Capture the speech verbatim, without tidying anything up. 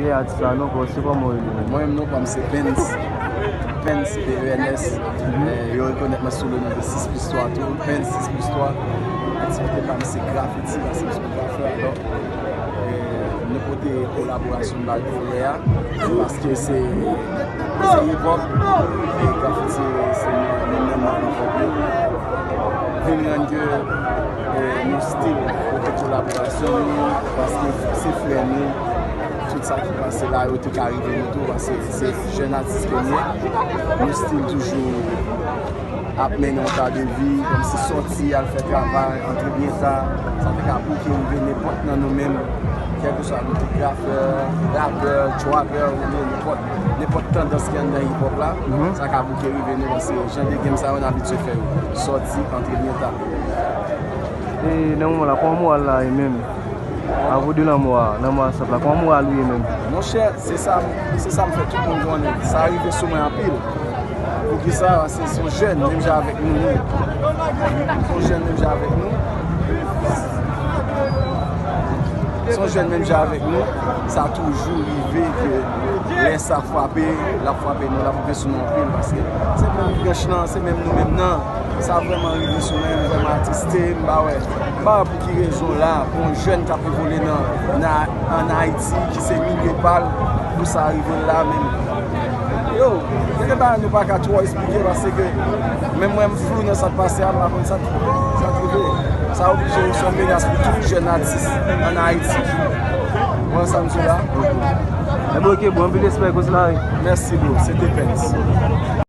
E atis la non, kò se kòman w rele menm? Mwen menm non pa m se Pens. Pens, P E N S. Eh, yo rekonèt mwen sou le non de sis plis twa tou. Pens sis plis twa. Aktivite pa m se grafiti, paske m se yon grafè, alò, eh, nou pote kolaborasyon n bay pou lè a, paske se, se hip hop, e grafiti se youn nan manm hip hop yo. Vin rann ke, eh, nou still pote kolaborasyon nou, paske se frè nou. Tout sa ki pase la, yo te ka rive nou tou, paske se jèn atis ke nou ye. Nou still toujou ap mennen yon ta de vi, kòmsi sòti, al fè travay, antre byen ta, sa te ka bouke rive nenpòt nan nou menm, kèlkeswa nou te grafè, rapè, trapper, oubyen nenpòt, nenpòt tandans ki anndan hip hop la, sa ka bouke rive nou, paske jan de game sa yo n abitye fè yo, sòti, antre byen ta. E nan moman la, kòman moral la ye menm? Avan de lanmò a, lanmò a sòt la, kòman moral ou ye menm? Monchè, se sa, se sa m fè tout moun konnen. Sa rive sou mwen anpil. Poukisa? Paske se yon jèn, menm jan avèk nou, nou. Se yon jèn, menm jan avèk nou. Se yon jèn, menm jan avèk nou. Sa toujou rive ke lè sa frape, l ap frape nou, l ap rive sou nou anpil. Paske se menm branch lan, se menm nou menm nan. Sa vrèman rive sou mwen, m vrèman atriste, m pa wè, m pa wè pou ki rezon la, pou yon jèn k ap evolye nan, nan, ann Ayiti, ki se milye pa l, pou sa rive la menm. Yo, gen de bagay nou pa ka twò eksplike, paske menm mwen m flou nan sa k pase a, m pa konn sa k, sa k rive. Sa oblije yon menas pou tout jèn atis ann Ayiti. Ou wè sa m di la? Ebyen, ok, bon, anpil respè, koz la, wi. Mèsi, bro. Se te Pens.